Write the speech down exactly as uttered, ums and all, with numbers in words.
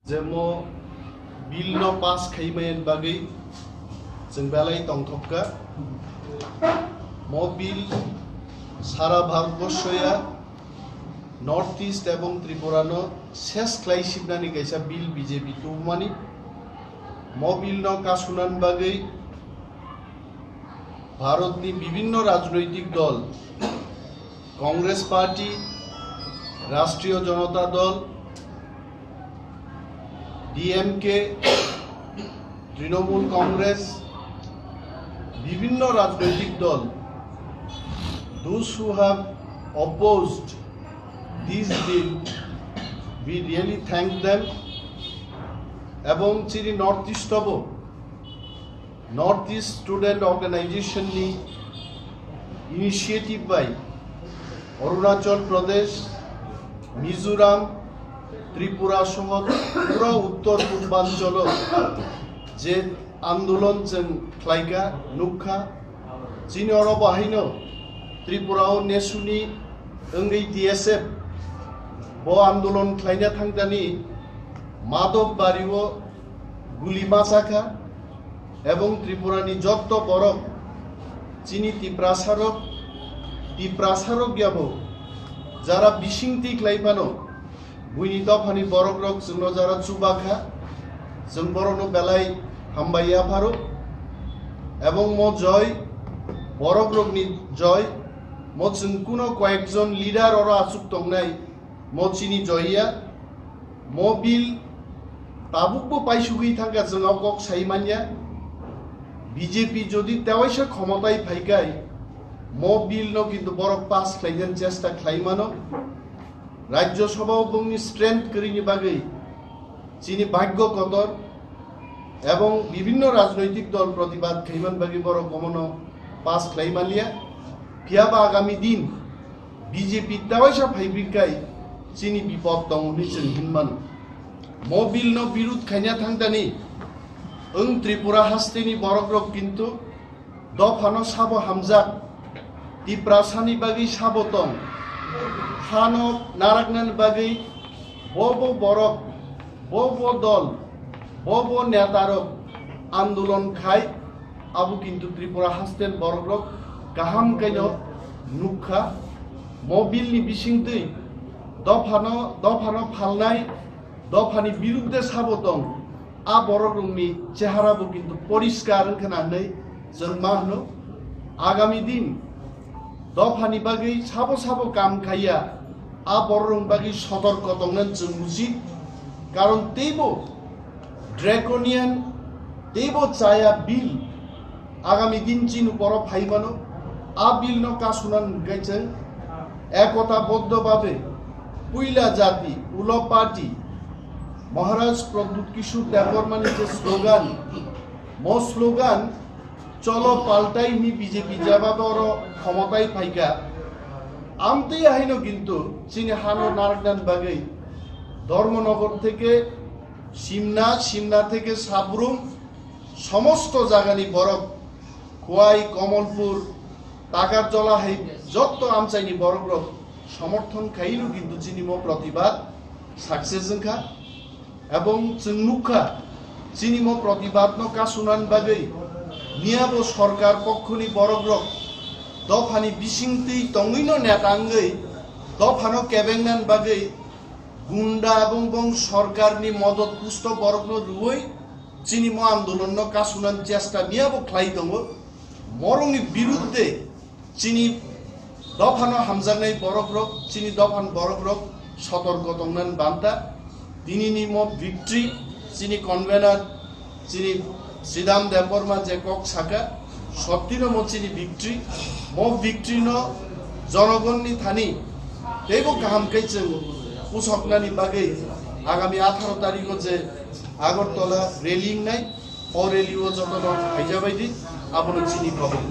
Je mo bill no pass khaimani bagwi chwng belai tongthokka. Mo bill sara Bharatborsho ya North East ebong Tripura no ses khlai sibnani kaisa bill B J P tubumani. Mo bill no kasunani bagwi Bharatni bibhinno rajnoitik dol, Congress Party, Rashtriyo Janata Dal, D M K, Trinamool Congress, bibhinno rajnoitik dol, those who have opposed this bill, we really thank them. Ebong chini North East o bo North East Student Organization ni initiative bai Arunachal Pradesh, Mizoram, Tripura soho pura uttor purbanchalo je andolon chwng khlaikha, nukkha, chini oro bo haino Tripura o NESU ni wngwi T S F bo andolon khlaina thangdani Madhobari o guli machakha, ebong Tripura ni jotto borok chini Tiprasa rok, Tiprasa rok yabo jara bising twi khlai phano, buini dophani borok rok chwngno jara chubakha, chwng borokno belai hambai yapharo, ebong mo joy borok rokni joy, mo chwng kuno koyekjon leader oro achuk tongnai, mo chini joy ya. Mo bill tabukbo paisugwi thangkha, chwng o kok sai manya. B J P jodi tewaisa khomotai phaikai, mo bill no kintu borok pass khlainani chesta khlai mano. Rajya Sabha o bongni strength kwrwini bagwi chini bhagyo kotor ebong bibhinno rajnoitik dol protibad khaiman bagwi borok omono pass khlai manliya. Phiyaba agami din B J P tewaisa phaibrikkai chini bipod tongo hwnwi chwng hinmano. Mo bill no birud khaina thangdani wng Tripura hasteni borok rok kintu dophano sabo hamjak, Tiprasani bagwi sabo tong, hano naraknani bagwi bo bo borok, bo bo dol, bo bo netarok andolon khai, abo kintu Tripura hasten borokrok kaham kaino nukkha. Mo bill ni bisingtwi dophano, dophano phalnai, dophani birudde sabo tong, a borokrokni chehara bo kintu poriskar wngkha na hwnwi chwng ma hwno. Agami din dophani bagwi sabo sabo kam khaiya, a bororokni bagwi sotorko tongnani chwng ucit. Karon teibo draconian, teibo chaya bill agami din chini borok phai mano. A bill no kasunani hwnkhe chwng ekota boddo babe puila jati, ulo party, Maharaj Pradyut Kishore Debbarmani je slogan, mo slogan "Cholo paltai" hwnwi B J P jeba doro khomotai phaikha. Amtwi haino kintu chini hano naraknani bagwi Dharmanagar theke Simna, Simna theke Sabrum, somosto jagani borok, Khowai, Kamalpur, Takarjala hai jotto amchaini borokrok somorthon khaino kintu chini mo protibad success wngkha. Ebong chwng nukkha, chini mo protibadno kasunani bagwi miyabo sorkar pokhoni borokrok dophani bisingtwi tongwino neta wngwi dophano kebengnani bagwi gunda ebong bong sorkarni modot pusto borokno rwui chini mo andolonno kasunani chesta miyabo khlai tongo. Morokni birudde chini dophano hamjaknai borokrok, chini dophani borokrok sotorko tongnani banta. Tinini mo victory, chini convener, chini Sridham Debbarma je kok saka, sottino mo chini victory, mo victory no jonogonni thani teibo kaham khe chwng pusoknani bagwi agami atharo tarikho je Agartala rally wngnai, o rally o jotono phaijabaidi, abono chini khobor.